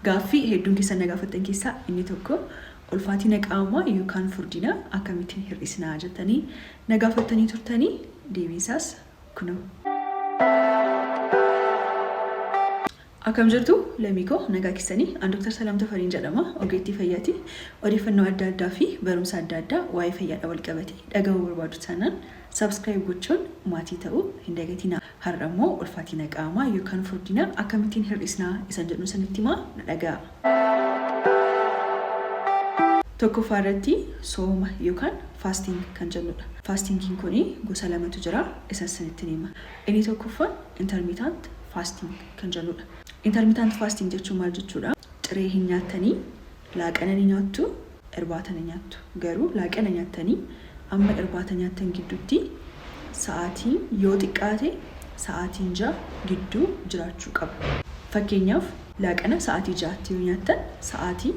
Gaaffii hedduun keessan na gaafattan keessaa inni tokko ulfaatina qaamaa yookaan furdina akkamittiin hir'isnaa jettanii na gaafattanii turtanii deebiinsaas kunoo. Akkam jirtu lammii koo nagaa keessanii an Dr. Salaam Tafariin jedhama ogeettii fayyaati odeeffannoo adda addaa fi barumsa adda addaa waa'ee fayyaadha wal qabate dhaga'uu barbaadu taanaan subscribe gochuun maatii ta'uu hin dagatinaa. Har'a immoo ulfaatina qaamaa yookaan furdina akkamittiin hir'isnaa isan jedhu sanitti himaa na dhaga'a. Tokkoffaa irratti sooma yookaan fasting kan jennudha. Fastingiin kun gosa lamatu jira isas sanittiin hima. Inni tokkoffaan intermittent fasting kan jennudha. Intermittent fasting jechuun maal jechuudha? Ciree hin nyaattanii, laaqana ni nyaattu, irbaata ni nyaattu. Garuu laaqana nyaattanii amma irbaata nyaattan gidduutti sa'aatiin yoo xiqqaate sa'aatiin 6 gidduu jiraachuu qaba. Fakkeenyaaf laaqana sa'aatii 6tti yoo nyaattan sa'aatii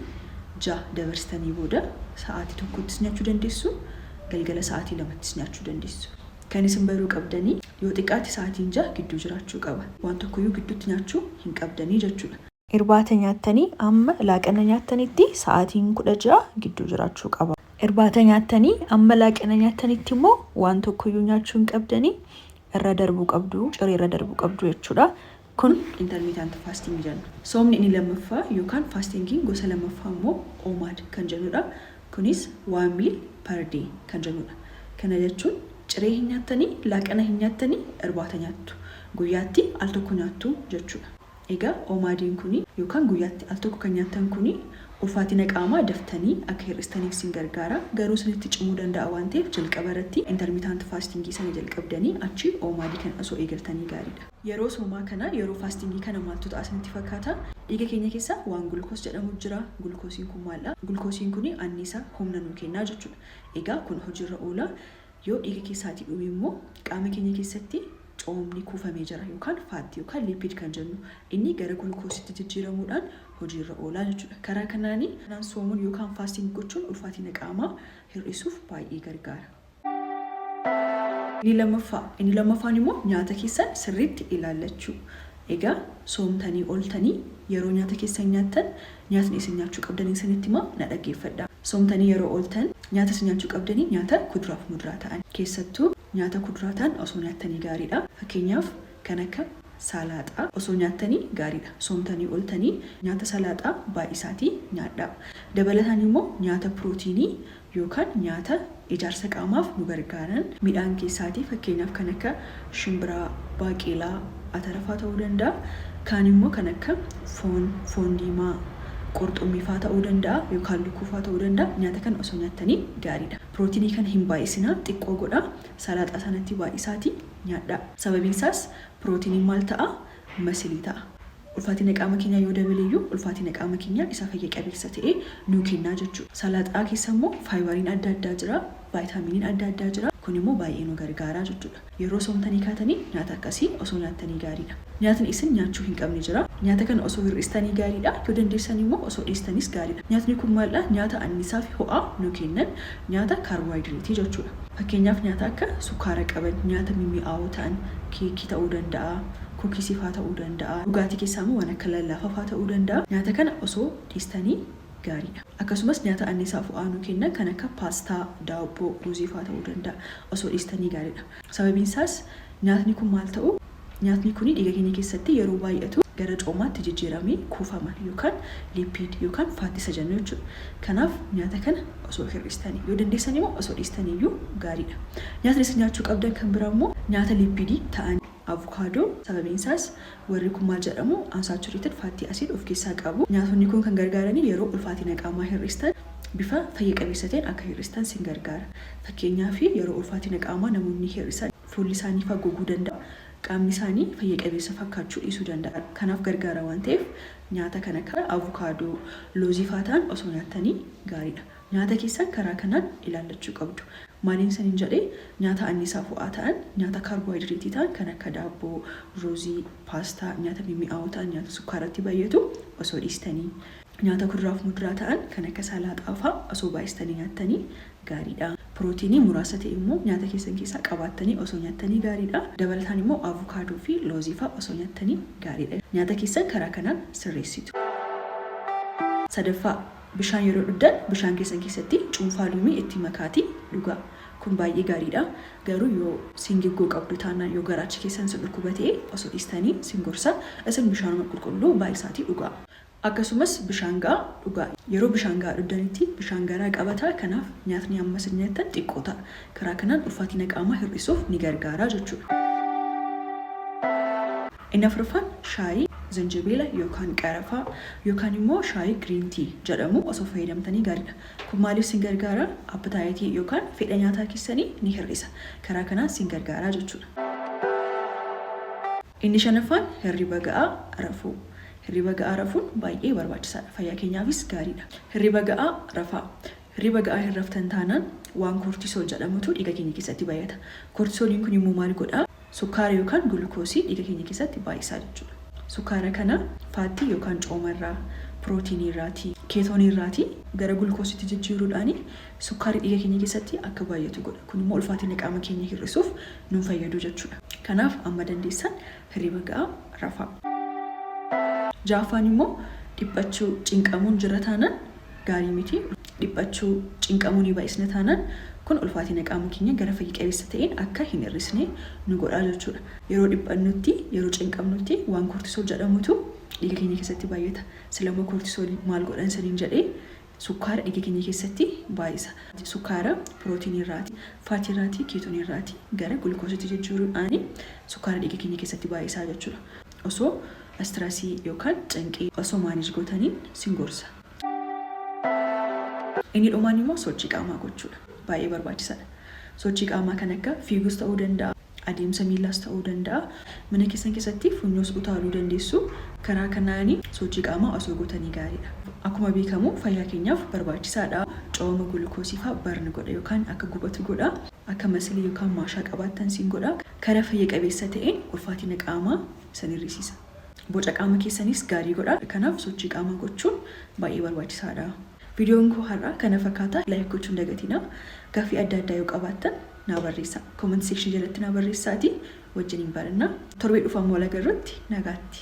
6 dabarsitanii booda sa'aatii 1ttis nyaachuu dandeessu, galgala sa'aatii 2ttis nyaachuu dandeessu. Kan isin baruu qabdanii yoo xiqqaate sa'aatiin 6 gidduu jiraachuu qaba. Waan tokkoyyuu gidduutti nyaachuu hin qabdanii jechuudha. Irbaata nyaattanii amma laaqana nyaattanitti sa'aatiin 16 gidduu jiraachuu qaba. Irbaata nyaattanii amma laaqana nyaattanitti immoo waan tokkoyyuu nyaachuu hin qabdanii irra darbuu qabdu, ciree irra darbuu qabdu jechuudha. Kun intermittent fasting jenna. Soomni inni lammaffaa yookaan fastingiin gosa lammaffaa immoo OMAD kan jennudha. Kunis one meal per day kan jennudha. Kana jechuun ciree hin nyaattanii, laaqana hin nyaattanii, irbaata nyaattu. Guyyaatti al tokko nyaattu jechuudha. Egaa OMAD'n kuni yookaan guyyaatti al tokko kan nyaattan kuni ulfaatina qaamaa daftanii akka hir'istaniif isin gargaara. Garuu isinitti cimuu danda'a waan ta'eef jalqaba irratti intermittent fasting sana jalqabdanii achi OMAD kana osoo eegaltanii gaariidha. Yeroo soomaa kana yeroo fasting kana maaltu ta'a isinitti fakkaata? Dhiiga keenya keessa waan glucose jedhamu jira. Glucosiin kun maaldha? Glucosiin kuni anniisa humna nuu kennaa jechuudha. Egaa kun hojiirra oola. Yoo dhiiga keessaatii dhume immoo qaama keenya keessatti coomni kuufamee jira yookaan faatti yookaan lipid kan jennu inni gara gulukoositti jijjiiramuudhaan hojiirra oolaa jechuudha. Karaa kanaanii kanaan soomuun yookaan fasting gochuun ulfaatina qaamaa hir'isuuf baay'ee gargaara. Inni lammaffaa inni lammaffaan immoo nyaata keessan sirriitti ilaallachuu. Egaa soomtanii ooltanii yeroo nyaata keessan nyaattan nyaatni isin nyaachuu qabdanii isinitti himaa na dhaggeeffadhaa. Soomtanii yeroo ooltan nyaata isin nyaachuu qabdanii nyaata kuduraaf muduraa ta'an. Keessattuu nyaata kuduraa ta'an osoo nyaattanii gaariidha. Fakkeenyaaf kan akka saalaaxaa osoo nyaattanii gaariidha. Soomtanii ooltanii nyaata salaaxaa baay'isaatii nyaadhaa. Dabalataan immoo nyaata pirootiinii yookaan nyaata ijaarsa qaamaaf nu gargaaran midhaan keessaatii fakkeenyaaf kan akka shimbiraa, baaqelaa, atarafaa ta'uu danda'a. Kaan immoo kan akka foon, foon diimaa, qurxummiifaa ta'uu danda'a yookaan lukkuufaa ta'uu danda'a. Nyaata kana osoo nyaattanii gaariidha. Pirootinii kana hin baay'isinaa, xiqqoo godhaa. Salaaxaa sanatti baay'isaatii nyaadhaa. Sababiin isaas pirootiniin maal ta'a? Masilii ta'a. Ulfaatina qaama keenyaa yoo dabale iyyuu ulfaatina qaama keenyaa isa fayya qabeessa ta'e nuu kennaa jechuudha. Salaaxaa keessa immoo faayibariin adda addaa jira, vaayitaaminiin adda addaa jira. Kun immoo baay'ee nu gargaara jechuudha. Yeroo soomtanii kaatanii nyaata akkasii osoo nyaattanii gaariidha. Nyaatni isin nyaachuu hin qabne jira. Nyaata kana osoo hir'istanii gaariidha. Yoo dandeessan immoo osoo dhiistanis gaariidha. Nyaatni kun maaldha? Nyaata anniisaa fi ho'aa nuu kennan nyaata kaarboohayidireetii jechuudha. Fakkeenyaaf nyaata akka sukkaara qaban, nyaata mimmi'aawoo ta'an, keekii ta'uu danda'a, kuukisii faa ta'uu danda'a. Dhugaatii keessaa immoo waan akka lallaafaa faa ta'uu danda'a. Nyaata kana osoo dhiistanii gaariidha. Akkasumas nyaata anniisaa fi ho'aa nuu kennan kan akka paastaa, daabboo, ruuzii faa ta'uu danda'a. Osoo dhiistanii gaariidha. Sababiin isaas nyaatni kun maal ta'u? Nyaatni kun dhiiga keenya keessatti yeroo baay'atu gara coomaatti jijjiiramee kuufama yookaan lipid yookaan faatti isa jennu jechuudha. Kanaaf nyaata kana osoo hir'istanii yoo dandeessan immoo osoo dhiistanii iyyuu gaariidha. Nyaatni isin nyaachuu qabdan kan biraa immoo nyaata lipidii ta'an avukaadoo sababiin isaas warri kun maal jedhamu unsaturated fatty acid of keessaa qabu. Nyaatonni kun kan gargaaranii yeroo ulfaatina qaamaa hir'istan bifa fayya qabeessa ta'een akka hir'istan sin gargaara. Fakkeenyaaf yeroo ulfaatina qaamaa namoonni hir'isan fuulli isaanii faa goguu danda'a. Qaamni isaanii fayya qabeessa fakkaachuu dhiisuu danda'a. Kanaaf gargaara waan ta'eef nyaata kan akka avukaadoo, loozii faa ta'an osoo nyaattanii gaariidha. Nyaata keessan karaa kanaan ilaallachuu qabdu. Maaliin isiniin jedhe nyaata anniisaaf ho'aa ta'an, nyaata kaarboohayidireetii ta'an kan akka daabboo, ruuzii, paastaa, nyaata mimmi'aawoo ta'an, nyaata sukkaaratti baay'atu osoo dhiistanii. Nyaata kuduraaf muduraa ta'an kan akka salaaxaa faa osoo baay'istanii nyaattanii gaariidha. Pirootiinii muraasa ta'e immoo nyaata keessan keessaa qabaattanii osoo nyaattanii gaariidha. Dabalataan immoo avukaadoo fi loozii faa osoo nyaattanii gaariidha. Nyaata keessan karaa kanaan sirreessitu. Sadaffaa, bishaan yeroo dhugdan bishaan keessan keessatti cuunfaa loomii itti makaatii dhugaa. Kun baay'ee gaariidha. Garuu yoo singiggoo qabdu taanaan, yoo garaachi keessan sin dhukkuba ta'e, osoo dhiistanii sin gorsa. Isin bishaanuma qulqulluu baay'isaatii dhugaa. Akkasumas bishaan ga'aa dhugaa. Yeroo bishaan ga'aa dhugdanitti bishaan garaa qabata, kanaaf nyaatni amma isin nyaattan xiqqoo ta'a. Karaa kanaan ulfaatina qaamaa hir'isuuf ni gargaara jechuudha. Inni afuraffaan shaayii zanjabeela yookaan qarafaa yookaan immoo shaayii green tea jedhamu osoo fayyadamtanii gaariidha. Kun maaliif sin gargaara? Appetite yookaan fedha nyaataa keessanii ni hir'isa. Karaa kanaan sin gargaara jechuudha. Inni shanaffaan hirriba ga'aa rafuu. Hirriba ga'aa rafuun baay'ee barbaachisaadha. Fayyaa keenyaafis gaariidha. Hirriba ga'aa rafaa. Hirriba ga'aa hin raftan taanaan waan cortisol jedhamutu dhiiga keenya keessatti baay'ata. Cortisoliin kun immoo maal godhaa? Sukkaara yookaan gulukoosii dhiiga keenya keessatti baay'isaa jechuudha. Sukkaara kana fatty yookaan coomarraa, pirootiinii irraatii, keetoonii irraatii gara gulukoosiitti jijjiiruudhaan sukkaarri dhiiga keenya keessatti akka baay'atu godha. Kun immoo ulfaatina qaama keenya hir'isuuf nu fayyadu jechuudha. Kanaaf amma dandeessan hirriba ga'aa rafaa. Ja'affaan immoo dhiphachuu, cinqamuun jira taanaan gaarii miti. Dhiphachuu, cinqamuu ni baay'isna taanaan kun ulfaatina qaama keenya gara fayya qabeessa ta'een akka hin hir'isne nu godha jechuudha. Yeroo dhiphannutti, yeroo cinqamnutti waan cortisol jedhamutu dhiiga keenya keessatti baay'ata. Silammoo cortisol maal godhan saniin jedhee, sukkaara dhiiga keenya keessatti baay'isa. Sukkaara pirootiinii irraatii, fatty irraatii, keetoonii irraatii gara gulukoositti jijjiiruudhaan sukkaara dhiiga keenya keessatti baay'isaa jechuudha. Osoo stress yookaan cinqii osoo manage gootaniin sin gorsa. Inni dhumaan immoo sochii qaamaa gochuudha. Baay'ee barbaachisaadha. Sochii qaamaa kan akka fiiguus ta'uu danda'a, adeemsa miillaas ta'uu danda'a. Mana keessan keessatti funyoos utaaluu dandeessu. Karaa kanaan sochii qaamaa osoo gootanii gaariidha. Akkuma beekamu fayyaa keenyaaf barbaachisaadha. Cooma gulukoosii fa'aa burn godha yookaan akka gubatu godha. Akka muscle yookaan maashaa qabaattan siin godha. Karaa fayya qabeessa ta'een ulfaatina qaamaa san hir'isiisa. Boca qaama keessanis gaarii godha. Kanaaf sochii qaamaa gochuun baay'ee barbaachisaadha. Viidiyoon koo har'aa kana fakkaata. Like gochuun dagatinaa. Gaaffii adda addaa yoo qabaattan naa barreessaa. Comment section jalatti naa barreessaatii wajjin hin barannaa. Torbee dhufu amma wal agarrutti nagaatti.